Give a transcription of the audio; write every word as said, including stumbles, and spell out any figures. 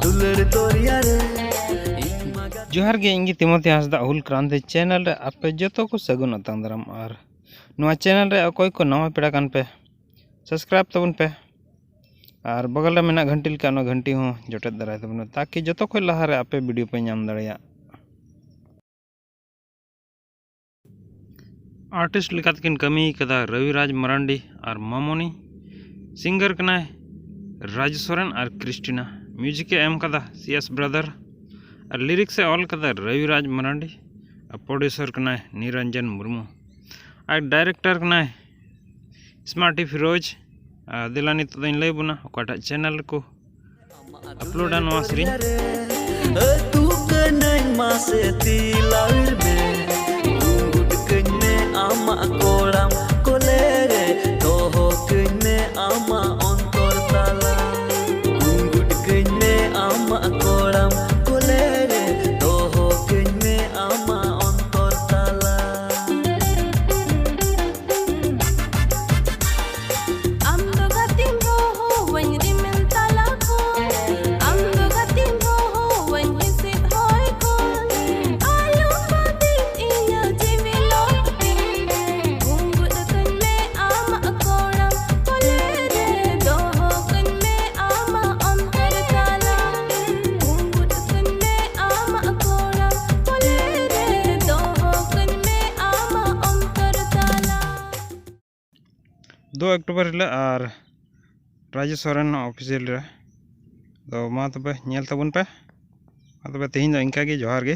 ᱫᱩᱞᱟᱹᱲ ᱫᱚᱨᱭᱟ ᱨᱮ ᱤᱧ ᱢᱟ ᱜᱟ- ᱡᱚᱦᱟᱨ ᱜᱮ, ᱤᱧ ᱜᱮ ᱛᱤᱢᱚᱛᱷᱤ ᱦᱟᱸᱥᱫᱟ, ᱦᱩᱞ ᱠᱨᱟᱱᱛᱤ ᱪᱮᱱᱮᱞ ᱨᱮ ᱟᱯᱮ ᱡᱚᱛᱚ ᱠᱚ ᱥᱟᱹᱜᱩᱱ ᱟᱛᱟᱝ ᱫᱟᱨᱟᱢ᱾ ᱟᱨ ᱱᱚᱣᱟ ᱪᱮᱱᱮᱞ ᱨᱮ ᱚᱠᱚᱭ ᱠᱚ ᱱᱟᱣᱟ ᱯᱮᱲᱟ ᱠᱟᱱ ᱯᱮ, ᱥᱟᱵᱥᱠᱨᱟᱭᱤᱵ ᱛᱟᱵᱚᱱ ᱯᱮ᱾ ᱟᱨ ᱵᱚᱜᱚᱞ ᱨᱮ ᱢᱮᱱᱟᱜ ᱜᱷᱟᱱᱴᱤ ᱞᱮᱠᱟ, ᱚᱱᱟ ᱜᱷᱟᱱᱴᱤ ᱦᱚᱸ ᱡᱚᱴᱮᱫ ᱫᱟᱨᱟᱭ ᱛᱟᱵᱚᱱ ᱯᱮ, ᱛᱟᱠᱤ ᱡᱚᱛᱚ ᱠᱷᱚᱱ ᱞᱟᱦᱟ ᱨᱮ ᱟᱯᱮ ᱵᱷᱤᱰᱤᱭᱳ ᱯᱮ ᱧᱟᱢ ᱫᱟᱲᱮᱭᱟᱜ᱾ ᱟᱨᱴᱤᱥᱴ ᱞᱮᱠᱟᱛᱮᱠᱤᱱ ᱠᱟᱹᱢᱤ ᱠᱟᱫᱟ ᱨᱚᱵᱤ ᱨᱟᱡᱽ ᱢᱟᱨᱟᱱᱰᱤ ᱟᱨ ᱢᱟᱢᱚᱱᱤ᱾ ᱥᱤᱝᱜᱟᱨ ᱠᱟᱱᱟᱭ ᱨᱟᱡᱩ ᱥᱚᱨᱮᱱ ᱟᱨ ᱠᱨᱤᱥᱴᱤᱱᱟ᱾ ᱢᱤᱭᱩᱡᱤᱠ ᱮ ᱮᱢ ᱠᱟᱫᱟ ᱥᱤ ᱮᱥ ᱵᱨᱟᱫᱟᱨ ᱟᱨ ᱞᱤᱨᱤᱠᱥ ᱮ ᱚᱞ ᱠᱟᱫᱟ ᱨᱚᱵᱤ ᱨᱟᱡᱽ ᱢᱟᱨᱟᱱᱰᱤ ᱟᱨ ᱯᱨᱚᱰᱭᱩᱥᱟᱨ ᱠᱟᱱᱟᱭ ᱱᱤᱨᱚᱧᱡᱚᱱ ᱢᱩᱨᱢᱩ ᱟᱨ ᱰᱟᱭᱨᱮᱠᱴᱚᱨ ᱠᱟᱱᱟᱭ ᱥᱢᱟᱨᱴᱤ ᱯᱷᱤᱨᱳᱡᱽ᱾ ᱟᱨ ᱫᱮᱞᱟ ᱱᱤᱛᱚᱜ ᱫᱚᱧ ᱞᱟᱹᱭ ᱟᱵᱚᱱᱟ ᱚᱠᱟᱴᱟᱜ ᱪᱮᱱᱮᱞ ᱨᱮᱠᱚ ᱟᱯᱞᱳᱰᱟ ᱱᱚᱣᱟ ᱥᱮᱨᱮᱧ᱾ ᱟᱹᱛᱩ ᱠᱟᱹᱱᱟᱹᱧ ᱢᱟᱥᱮ ᱛᱤᱞᱟᱹᱣ ᱢᱮ, ᱜᱩᱸᱜᱩᱴ ᱠᱟᱹᱧ ᱢᱮ ᱟᱢᱟᱜ ᱠᱚᱲᱟᱢ ᱠᱚᱞᱮ ᱨᱮ, ᱫᱚᱦᱚ ᱠᱟᱹᱧ ᱢᱮ ᱟᱢᱟᱜ ᱚᱱᱛᱚᱨ ᱛᱟᱞᱟ, ᱜᱩᱸᱜᱩᱴ ᱠᱟᱹᱧ ᱢᱮ ᱟᱢᱟᱜ ᱠᱚᱲᱟᱢ ᱠᱚᱞᱮ ᱨᱮ, ᱫᱚᱦᱚ ᱠᱟᱹᱧ ᱢᱮ ᱟᱢᱟᱜ ᱚᱱᱛᱚᱨ ᱛᱟᱞᱟ᱾ ᱟᱢ ᱫᱚ ᱜᱟᱛᱮᱢ ᱦᱚᱦᱚᱣᱟᱹᱧ ᱨᱤᱢᱤᱞ ᱛᱟᱞᱟ ᱠᱷᱚᱱ, ᱟᱢ ᱫᱚ ᱜᱟᱛᱮᱢ ᱦᱚᱦᱚᱣᱟᱹᱧ ᱦᱤᱸᱥᱤᱫ ᱦᱚᱭ ᱠᱷᱚᱱ, ᱟᱞᱚᱢ ᱵᱟᱹᱫᱤᱧ ᱤᱧᱟᱹ ᱡᱤᱣᱤ ᱞᱚᱠᱛᱤ᱾ ᱜᱩᱸᱜᱩᱴ ᱠᱟᱹᱧ ᱢᱮ ᱟᱢᱟᱜ ᱠᱚᱲᱟᱢ ᱠᱚᱞᱮ ᱨᱮ, ᱫᱚᱦᱚ ᱠᱟᱹᱧ ᱢᱮ ᱟᱢᱟᱜ ᱚᱱᱛᱚᱨ ᱛᱟᱞᱟ᱾ ᱜᱩᱸᱜᱩᱴ ᱠᱟᱹᱧ ᱢᱮ ᱟᱢᱟᱜ ᱠᱚᱲᱟᱢ ᱠᱚᱞᱮ ᱨᱮ, ᱫᱚᱦᱚ ᱠᱟᱹᱧ ᱢᱮ ᱟᱢᱟᱜ ᱚᱱᱛᱚᱨ ᱛᱟᱞᱟ᱾ ᱫᱩ ᱚᱠᱴᱳᱵᱚᱨ ᱦᱤᱞᱳᱜ ᱟᱨ ᱨᱟᱡᱩ ᱥᱚᱨᱮᱱ ᱚᱯᱷᱤᱥᱤᱭᱟᱞ ᱨᱮ᱾ ᱛᱚ ᱢᱟ ᱛᱚᱵᱮ ᱧᱮᱞ ᱛᱟᱵᱚᱱ ᱯᱮ᱾ ᱢᱟ ᱛᱚᱵᱮ ᱛᱮᱦᱮᱧ ᱫᱚ ᱤᱱᱠᱟ ᱜᱮ, ᱡᱚᱦᱟᱨ ᱜᱮ᱾